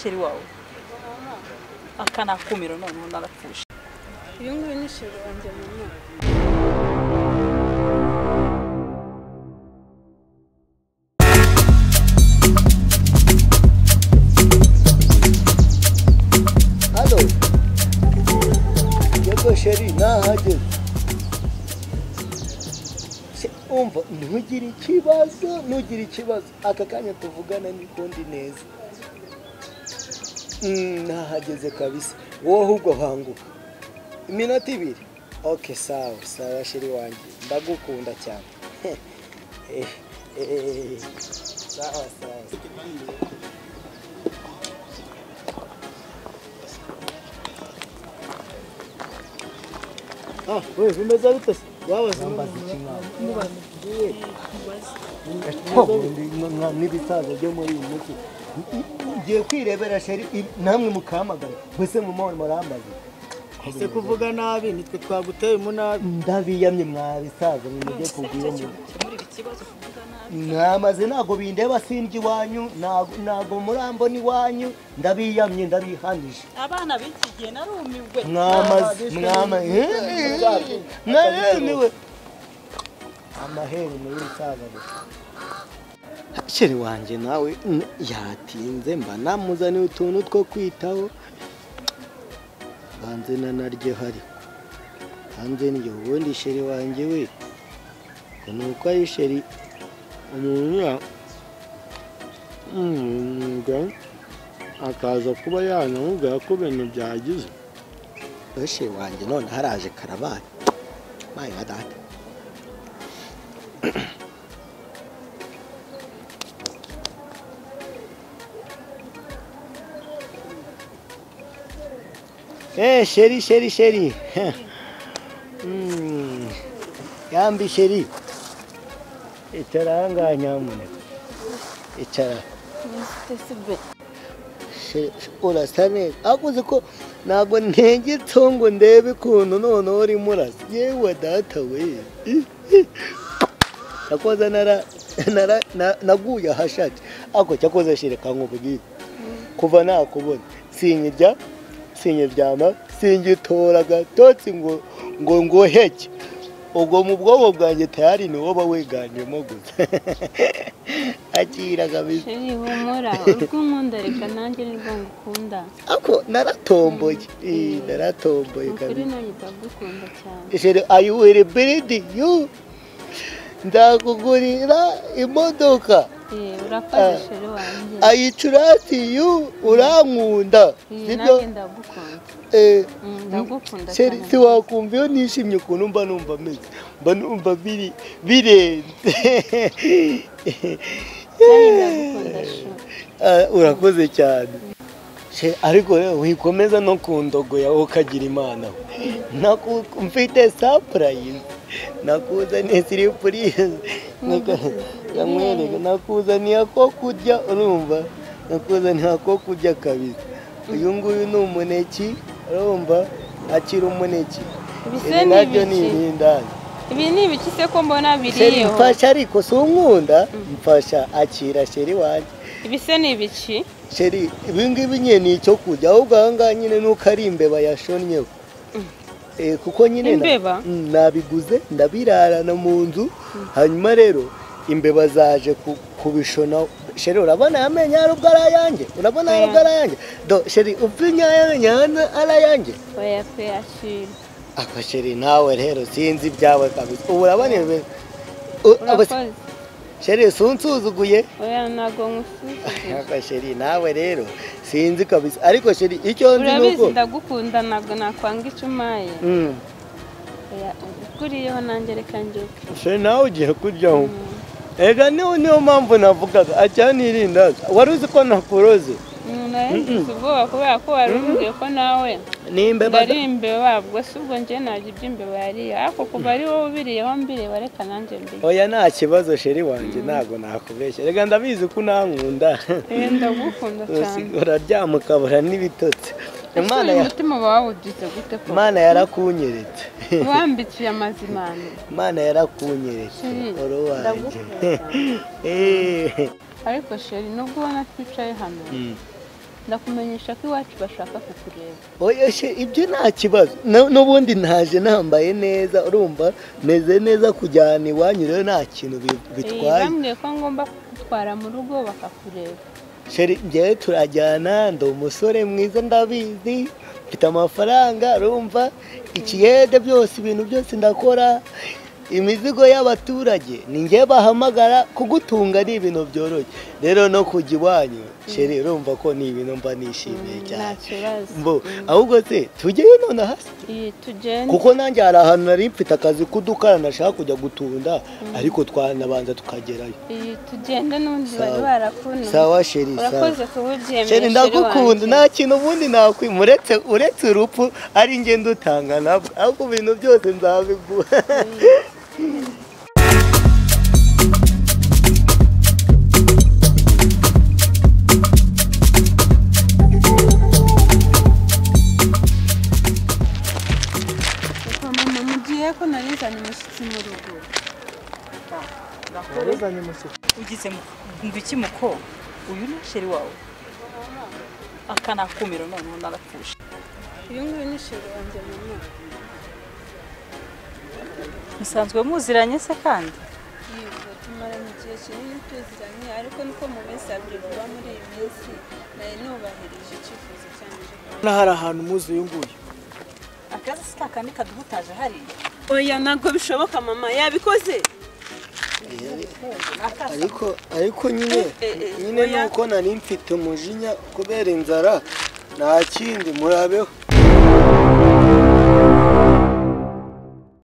Chéri wawe aka nakumiro noneho narapfushe. Uyu nguyu ni chéri wanjye mama. Halo. Yego chéri nahageze. Umva ntugire ikibazo, ntugire ikibazo. Aka kanya tuvugana nikundi neza. Nahageze kabisa. Wowe ahubwo hanguka. Iminota ibiri. Okay, sawa, sawa chéri wanjye. Ndagukunda cyane. Sawa, sawa. Ah, we bimeze bite se? Wabaze n'ibisaza byo muri uyu munsi. Ngiye kwirebera chéri namwe mukamagara. Mbese mu mahoro murambaze. Ese kuvuga nabi nitwe twaguteye umunabi. Ndabiyamye mwabisaza mujye kugura mu. Mwamaze ntago bindeba sindya iwanyu, ntago murambona iwanyu, ndabiyamye ndabihanije. Abana b'iki gihe narumiwe. Mwamaze mwamaze narumiwe. Amaheri muri bisaza gusa. Chéri wanjye nawe yatinze mba namuzaniye utuntu two kwitaho. Hanze nanarye hari. Hanze niyo ubundi chéri wanjye we. Nuko ari chéri umuntu akaza kuba yanamubwira ko ibintu byagize. Chéri wanjye none haraje karabaye. Mayi wa data. Chéri, chéri, chéri. Yambi chéri. Icara ahangaha nyamuneka. Icara. Urasa neza. Ariko uzi ko ntabwo ntegetse ngo ndebe ukuntu noneho urimo urasa. Yewe data we. Cyakoze naguye ahashaje. Ariko cyakoze chéri kankubwire. Kuva nakubona sinkirya, sinkiryama, singitora agatotsi ngo ngoheke. Ubwo mu bwonko bwanjye tayari ni wowe wiganjemo gusa. Akira kabisa. Chéri humura, urwo unkunda reka nanjye nirwo ngukunda. Ako naratomboye. Naratomboye kabisa. Ukuri nanjye ndagukunda cyane. Chéri I will build you. Ndakugurira imodoka. Urakoze chéri wanjye. I trust you, urankunda. Sibyo? Ndagukunda. Ndagukunda cyane. Si wakumva iyo nishimye ukuntu mba numva meze. Mba numva birenze. Urakoze cyane. Ariko rero wikomeza no kundogoya ukagira Imana. Mfite surprise. Nakuzaniye surprise. Nyamwereka nakuzaniye ako kurya urumva. Nakuzaniye ako kurya kabisa. Uyu nguyu ni umuneki urumva, akira umuneki. Ibi nabyo ni irindazi. Ibi ni ibiki se ko mbona biriyeho? Mfasha ariko si unkunda, mfasha akira chéri wanjye. Ibi se ni ibiki? Chéri ibi ngibi nyine ni icyo kurya, ahubwo aha ngaha nyine nuko ari imbeba yashonnyeho. Kuko nyine nabiguze ndabirarana mu nzu, hanyuma rero imbeba zaje kubishona. Chéri urabona amenyo ari ubwo ari ayanjye? Urabona ari ubwo ari ayanjye? Do chéri upfa amenyo ari ayanjye? Oya pe akira. Ako chéri nawe rero sinzi ibyawe kabisa. Ubu urabona ibi. Chéri sunsuzuguye? Oya ntago nkusuzuguye. Ako chéri nawe rero sinzi kabisa. Ariko chéri icyo nzi nuko urabizi ndagukunda ntabwo nakwanga icyo umpaye. Oya ukuriyeho nanjye reka njuke. Chéri nawe ugiye kuryaho. Ega niyo mpamvu navugaga acyanirindazi. Wari uzi ko nakuroze? Nagize ubwoba kubera ko wari umbwiye ko nawe ari imbeba, ubwo si ubwo njye narya ibyo imbeba yariye, ariko kuva ari wowe ubiriyeho mbireba reka nanjye mbirye. Oya nta kibazo chéri wanjye ntabwo nakubeshya. Reka ndabizi ko unankunda. Ndagukunda cyane. Uraryama ukabura n'ibitotsi. Imana ya umutima wawe ugize gute ko? Imana yarakunyeretse. Wambikiye amazimano. Imana yarakunyeretse. Oro wanjye. Ariko chéri nubwo ubona twicaye hano Ndakumenyesha ko iwacu bashaka kukureba. Oya she, ibyo nta kibazo. N'ubundi ntaje nambaye neza, urumva meze neza kujyana iwanyu, rero nta kintu bitwaye. Bambwiye ko ngomba kugutwara mu rugo bakakureba. Sheri, njyewe turajyana, ndi umusore mwiza ndabizi, mfite amafaranga, urumva ikiyede byose, ibintu byose ndakora, imizigo y'abaturage ni njye bahamagara, kugutunga ni ibintu byoroshye. Rero no kujya iwanyu sheri, urumva ko ni ibintu mba nishimiye cyane. Mbo ahubwo se tujyeyo none hasi? Tugende, kuko nanjye hari ahantu nari mfite akazi k'udukara nashaka kujya gutunda, ariko twanabanza tukagerayo. Tugende n'undi bari barakuntu. Sawa sheri, sawa. Urakoze kububyemera sheri, ndagukunda, nta kintu ubundi nakwima uretse urupfu ari njye ndutanga nabwo, ariko ibintu byose nzabiguha. Mama, mugiye ko narizanye umushyitsi mu rugo. Narizanye umushyitsi. Ugize ngo iki muko? Uyu ni sheri wawe? Aka nakumiro noneho narapfushe. Uyu nguyu ni sheri wanjye mama. Musanzwe muziranye se kandi? Yego, tumaranye igihe kinini tuziranye, ariko niko mubisabye vuba muri iyi minsi nari nubahirije icyifuzo cyanjye. Na hari ahantu muzi uyu nguyu. Akazi si kakandi kaduhutaje hariya. Oya, ntabwo bishoboka mama, yabikoze. Ariko nyine nyine nuko nari mfite umujinya kubera inzara, nta kindi murabeho.